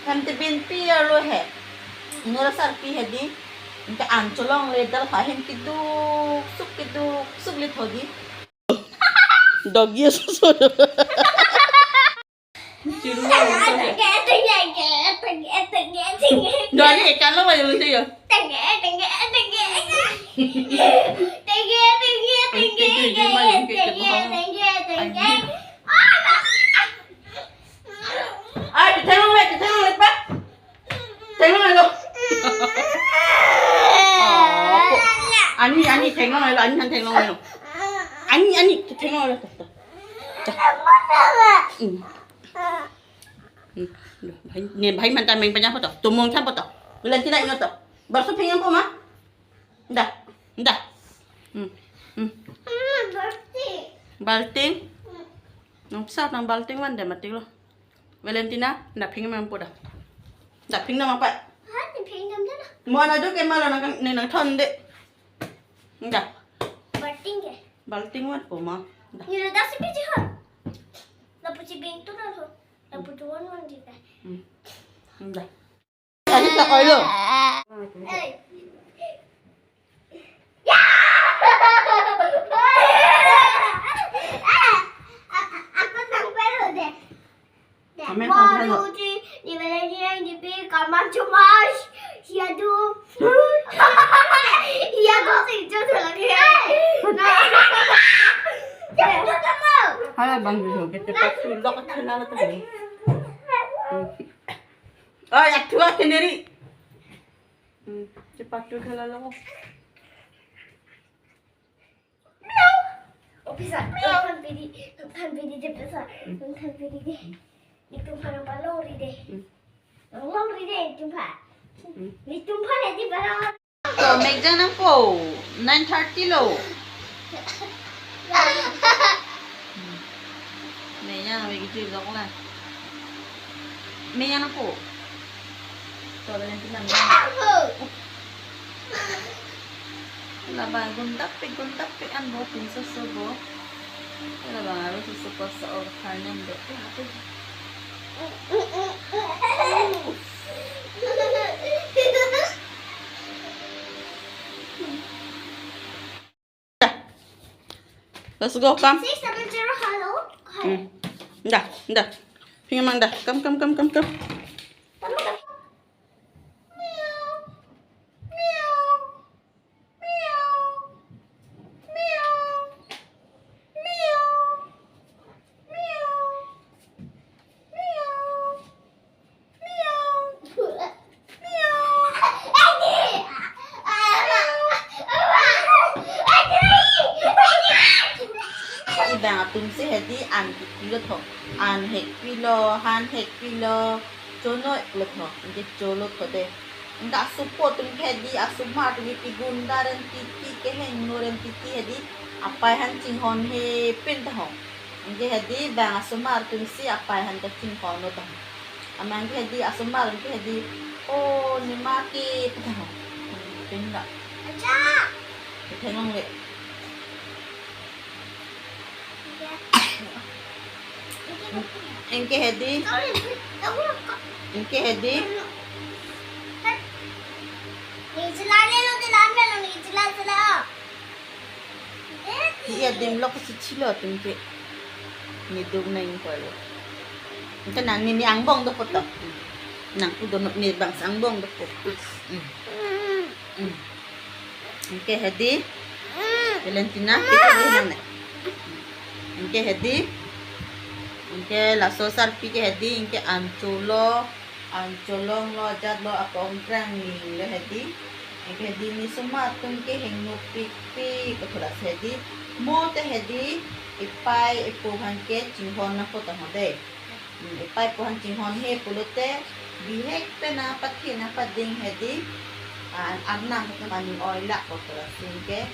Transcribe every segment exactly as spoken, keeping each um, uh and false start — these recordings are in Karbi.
Kan tebin pi arlo he. Nora sarpi hedi. Anke an cholongle dal ha ahin keduk suk keduk suk le tho di. Doggy susu. Chiru. Doggy kan lo ayo sih ya. Ai, tengok le, tengok le, Pak. Tengok le lo. Oh, kok. Ani, ani, tengok le lo, ani han tengok le lo. Ani, ani, tengok le lo. Tuh, tuh. Tuh. Hmm. Hmm. Duh, bhai, ne bhai manta meng panya poto. Tumung tham poto. Bulan tina ingat to. Baso pinggan po ma. Dah, dah. Hmm. Hmm. Balting. Nang pesat nang balting wan deh mati lo. Valentina, na phing mang poda. Da phing nam apa? Ha, ni phing nam dana. Mo na do ke malo nang nang thon de. Da. Balting ke? Balting wan po ma. Da. Ni lo dasi piji ho. Na puji bing tu na ho. Na puji wan wan di ta. Hmm. Da. Tadi tak koi lo. Eh. Aku tang pelo deh. Kami tang pelo. Baru di, di mana dia yang di pi kamar cuma. Iya tu. Iya tu sih jauh lagi. Jangan kamu. Hala bang dulu kita pasti lok channel tu. Oh, ya tua sendiri. Hmm, cepat juga lah lo. Miau. Oh, bisa. Miau. Kan pidi, kan pidi deh bisa. Kan pidi deh. Itum phan apa lori deh. Hmm. Lori deh, itum phan. Hmm. Itum phan ya di barang. To, mekjang nangpo, nine thirty lo. Meyang, meyang lagi jilok la. Meyang nangpo. To, dan itu nang. Labang gundapik, gundapik an bo, pinso so bo. Labang arlo susu koso or karnem do. Let's go, come. Six seven zero, hello. Hi. Hmm. Dah, dah. Pingin mang dah. Come, come, come, come, come. Come, come. Meow. Meow. Ibang atum si hedi an kipilo tho, an hekpilo, han hekpilo, chonoi lo tho, anke cholo tho de. Anke asopo atum ke hedi, asomar atum ke gunda ren titi, kehingno ren titi hedi, apei han chinghon he pin ta ho. Anke hedi bang asomar atum si apei han kachinghon lo ta ho. Amat ke hedi asomar ke hedi, "Oh, nima ke," pin ta ho. Pin ta. Acha. Pin ta long le. Anke hedi. Anke hedi. Iya, adim lok si chilo atum ke. Ni duk nang ko lo. Anke nang ni, ni angbong do poto. Nang pu do ni bang si angbong do poto. Hmm. Hmm. Anke hedi. Valentina, kita di nang ne. Anke hedi. Anke laso sarpi ke hedi, anke an cholo, an cholong lo, ajat lo, apong prang ni le hedi. Anke hedi ne osomar atum ke hingno pikpik, ko thora si hedi. Mo te hedi, ipei ipo han ke chinghon nangpo ta ho de. Hmm, ipei ipo han chinghon he pulote, bihek pen nangpathe nangpading hedi, ah, arnam atum aning oilak ko thora si anke.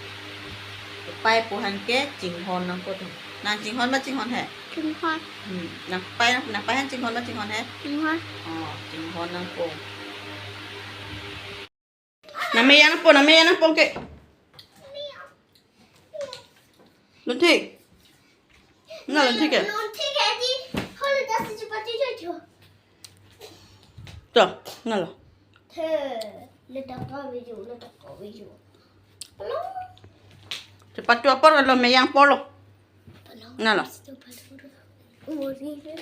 Ipei ipo han ke chinghon nangpo ta. Nang chinghon ma chinghon he? Chinghon. Hmm, nangpei, nangpei han chinghon ma chinghon he? Chinghon. Oh, chinghon nangpo. Nang meyang po, nang meyang po ke. Lunthik. Na lunthik ke? Lunthik ke di. Holo das chipati jojo. To, nalo. He, ledak ka video, ledak ka video. Palo. Cepat tu apa lo meyang polo. Palo. Nalo. Cepat tu. Umur ini.